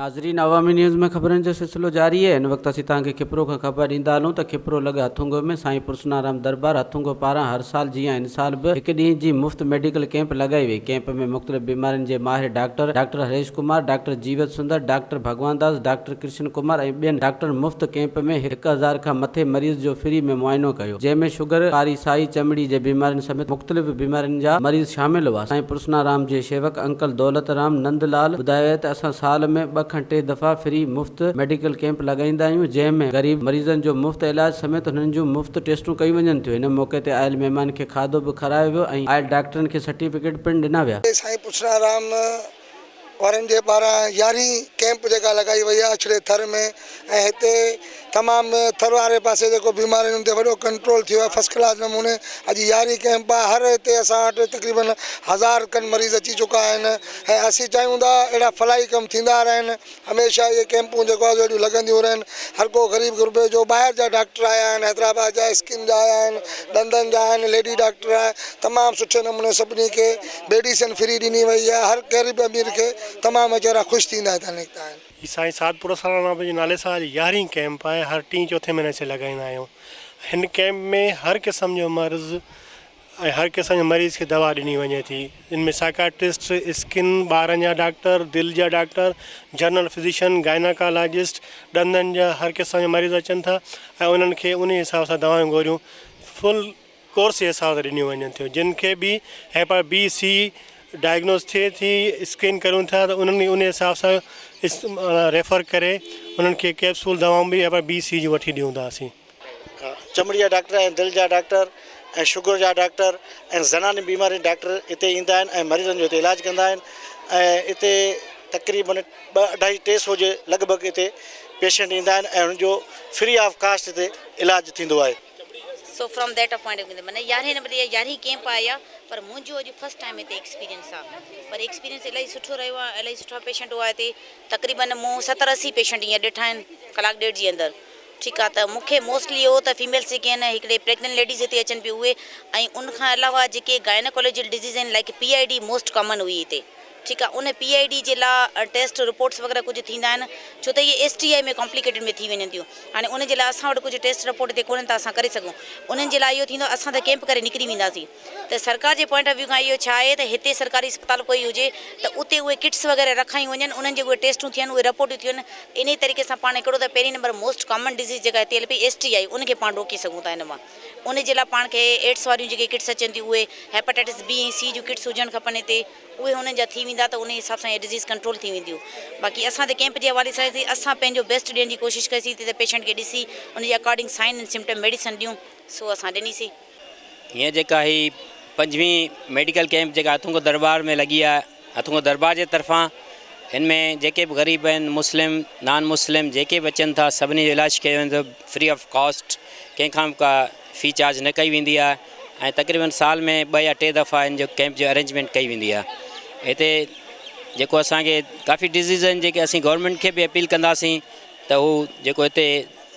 ناظرين عوامي نيوز ۾ خبرن جو سلسلو جاري آهي هن وقت اسين توهان کي کپرو کان خبر ڏيندا هلون ته کپرو لڳ هٿونگو ۾ سائين پرسنارام دربار هٿونگو پاران هر سال جيان هن سال به هڪ ڏينهن جي مفت ميڊيڪل ڪئمپ لڳائي وئي ڪئمپ ۾ مختلف بيمارين جي ماهر doctor doctor Harish Kumar doctor Jeevit Sundar doctor Bhagwan Das doctor Krishan Kumar ۽ ٻين ڊاڪٽرن مفت ڪئمپ ۾ 1000 کان مٿي مريض جو فري ۾ معائنو ڪيو جنهن ۾ شگر ڪاري سائي چمڙي جي بيمارين سميت مختلف بيمارين جا مريض شامل هئا. سائين پرسنا رام جي شيوڪ انڪل دولت رام نند لال ٻڌايو ته اسان سال ۾ ٻه کان ٽي دفعا فري، مفت، ميڊيڪل ڪئمپ لڳائيندا آهيون جنهن ۾ غريب مريضن جو مفت علاج سميت انهن جون مفت ٽيسٽون ڪيون وڃن ٿيون. هن موقعي تي آيل مهمان کي کاڌو به کارايو ويو ۽ آيل ڊاڪٽرن کي سرٽيفڪيٽ پڻ ڏنا ويا. سائين پرسنا رام وارن جي پاران يارهين ڪئمپ جيڪا لڳائي وئي آهي اڇڙي ٿر ۾ ۽ هتي تمام ٿر واري پاسي جيڪو بيمارين تي وڏو ڪنٽرول ٿيو آهي فرسٽ ڪلاس نموني اڄ يارهين ڪئمپ آهي هر هتي اسان وٽ تقريبن هزار کن مريض اچي چڪا آهن ۽ اسين چاهيون ٿا اهڙا فلاحي ڪم ٿيندا رهن هميشه اهي ڪئمپون جيڪو آهي سو اهڙيون لڳنديون رهن هر ڪو غريب غربي جو ٻاهر جا ڊاڪٽر آيا آهن حيدرآباد جا اسڪن جا آيا آهن ڏندن جا آهن ليڊي ڊاڪٽر آهي تمام سٺي نموني سڀني کي ميڊيسن فري ڏني وئي آهي هر غريب امير کي تمام ويچارا خوش ٿيندا هتان نڪتا آهن. هي سائين سعد پراسرار جي نالي سان اڄ يارهين ڪئمپ آهي هر ٽين چوٿين مهيني اسين لڳائيندا آهيون هن ڪئمپ ۾ هر قسم جو مرض ۽ هر قسم جي مريض کي دوا ڏني وڃي ٿي ان ۾ سائيڪاٽرسٽ اسڪن ٻارن جا ڊاڪٽر دل جا ڊاڪٽر جنرل فزيشن گائناڪالاجسٽ ڏندن جا هر قسم جا مريض اچن ٿا ۽ انهن کي انهي حساب سان دوائون گوريون فل ڪورس جي حساب سان ڏنيون وڃن ٿيون جن کي به هيپا بي سي ڊائگنوز ٿئي ٿي اسڪين ڪريون ٿا ته انهن کي انهي حساب سان ريفر ڪري انهن کي ڪيپسول دوائون به هيپا بي سي جون وٺي ڏيون ٿا اسين. چمڙي جا ڊاڪٽر ۽ دل جا ڊاڪٽر ۽ شگر جا ڊاڪٽر ۽ زناني بيمارين جا ڊاڪٽر اتي ايندا آهن ۽ مريضن جو اتي علاج ڪندا آهن ۽ اتي تقريبن ٻه اڍائي ٽي سو جي لڳ ڀڳ اتي پيشنٽ ايندا آهن ۽ انهن جو فري آف ڪاسٽ اتي علاج ٿيندو آهي. So from that point of معنيٰ يارهين نمبر تي يارهين ڪيمپ آئي آ پر منهنجو اڄ فرسٽ ٽائيم هتي ايڪسپيرينس آ پر ايڪسپيرينس الاهي سٺو رهيو آ الاهي سٺا پيشنٽ هئا هتي تقريبن مون ستر اسي پيشنٽ ائين ڏٺا آهن ڪلاڪ ڏيڍ جي اندر ٺيڪ آ ته مون کي موسٽلي اهو ته فيميلس جيڪي آهن هڪڙي پريگننٽ ليڊيز هتي اچن پيون اهي ۽ ان کان علاوه جيڪي گائناڪولوجل ڊزيز آهن like P I D most common هئي هتي ٺيڪ آ ان پي I D جي لا ٽيسٽ رپورٽس وغيره ڪجهه ٿيندا آهن ڇو ته اهي ايس ٽي آء ۾ ڪامپليڪيٽڊ ۾ ٿي وڃن ٿيون هاڻي ان جي لاء اسان وٽ ڪجهه ٽيسٽ رپورٽ هتي ڪونهن ته اسان ڪري سگهون انهن جي لاء اهو ٿيندو اسان ته ڪيمپ ڪري نڪري وينداسين ته سرڪار جي پوائنٽ آف ويو کان اهو ڇا آهي ته هتي سرڪاري اسپتال ڪوئي هجي ته اتي اهي ڪٽس وغيره رکايون وڃن انهن جي اهي ٽيسٽون ٿين اهي رپورٽون ٿين انهي طريقي سان پاڻ هڪڙو ته پهرين نمبر موسٽ ڪامن ڊزيز جيڪا هتي هلي پئي ايس ٽي آء ان کي پاڻ روڪي سگهون ٿا هن مان ان جي لاء پاڻ کي ايڊس واريون جيڪي ڪٽس اچن ٿيون اهي هيپاٽائٽس بي ۽ سي جون ڪٽس هجڻ کپن هتي اهي هنن جا ٿي ويندا ته انهي حساب سان اها ڊزيز ڪنٽرول ٿي وينديون باقي اسان ته ڪيمپ جي حوالي سان آياسين اسان پنهنجو بيسٽ ڏيڻ جي ڪوشش ڪئي سين ته پيشنٽ کي ڏسي ان جي اڪارڊنگ سائن ۽ سمپٽم ميڊيسن ڏيون سو اسان ڏني سين. هينئر جيڪا هي پنجويهين ميڊيڪل ڪيمپ جيڪا هٿونگو درٻار ۾ لڳي آهي هٿونگو درٻار جي طرفان هن ۾ جيڪي به غريب آهن مسلم نان مسلم جيڪي به اچن ٿا سڀني جو علاج ڪيو وڃي ٿو فري آف ڪاسٽ ڪنهن کان به ڪا في چارج نه ڪئي ويندي آهي ۽ تقريبن سال ۾ ٻه يا ٽي دفعا ان جو ڪيمپ جو ارينجمينٽ ڪئي ويندي آهي هتي جيڪو اسانکي ڪافي ڊزيز آهن جيڪي اسين گورنمينٽ کي به اپيل ڪنداسين ته هو جيڪو هتي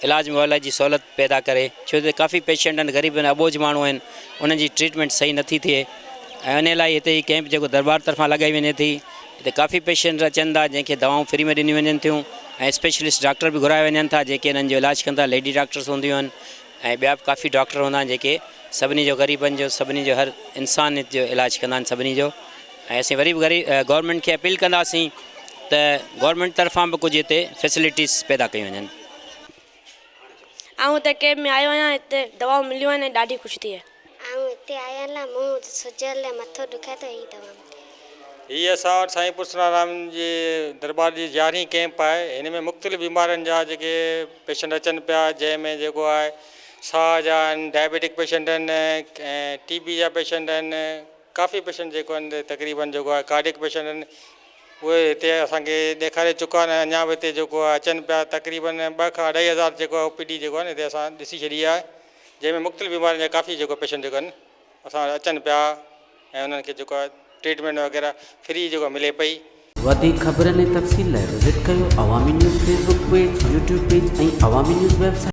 علاج معالج جي سهولت پيدا ڪري ڇو ته ڪافي پيشنٽ آهن غريب آهن اٻوجهه ماڻهو آهن انهن جي ٽريٽمينٽ صحيح نٿي ٿئي ۽ ان لاء هتي هي ڪيمپ جيڪو دربار طرفان لڳائي وڃي ٿي هتي ڪافي پيشنٽ اچن ٿا جنهن کي دوائون فري ۾ ڏنيون وڃن ٿيون ۽ اسپيشلسٽ ڊاڪٽر به گهرايا وڃن ٿا جيڪي انهن جو علاج ڪن ٿا ليڊي ڊاڪٽرس هونديون آهن ۽ ٻيا به ڪافي ڊاڪٽر هوندا آهن جيڪي سڀني جو غريبن جو سڀني جو هر انسانيت جو علاج ڪندا آهن سڀني جو ۽ اسين وري به غريب گورنمينٽ کي اپيل ڪنداسين ته گورنمينٽ طرفان به ڪجهه هتي فيسلٽيز پيدا ڪيون وڃن. آئون هتي ڪيمپ ۾ آيو آهيان هتي دوائون مليون آهن ۽ ڏاڍي خوشي ٿي آهي. آئون هتي آيل آهيان مون سجل ۽ مٿو ڏکي ٿو هي دوا ملي. هي اسان وٽ سائين پرسنارام جي درٻار جي يارهين ڪئمپ آهي هن ۾ مختلف بيمارين جا جيڪي پيشنٽ اچن پيا جنهن ۾ جيڪو آهي ساهه جا آهن ڊائبيٽڪ پيشنٽ آهن ۽ ٽي بي جا پيشنٽ آهن ڪافي پيشنٽ جيڪو آهن تقريبن جيڪو آهي ڪارڊيڪ پيشنٽ آهن اهي هتي اسان کي ڏيکاري چڪا آهن اڃا به هتي جيڪو آهي اچن پيا تقريبن ٻه کان اڍائي هزار جيڪو آهي او پي ڊي جيڪو آهي هتي اسان ڏسي ڇڏي آهي جنهن ۾ مختلف بيمارين جا ڪافي جيڪو پيشنٽ جيڪو آهن اسان وٽ اچن پيا ۽ انهن کي جيڪو آهي ٽريٽمينٽ وغيره فري جيڪو ملي پئي. وڌيڪ خبرن ۽ تفصيل لاء وزٽ ڪيو Awami news Facebook page, YouTube page ۽ Awami news website.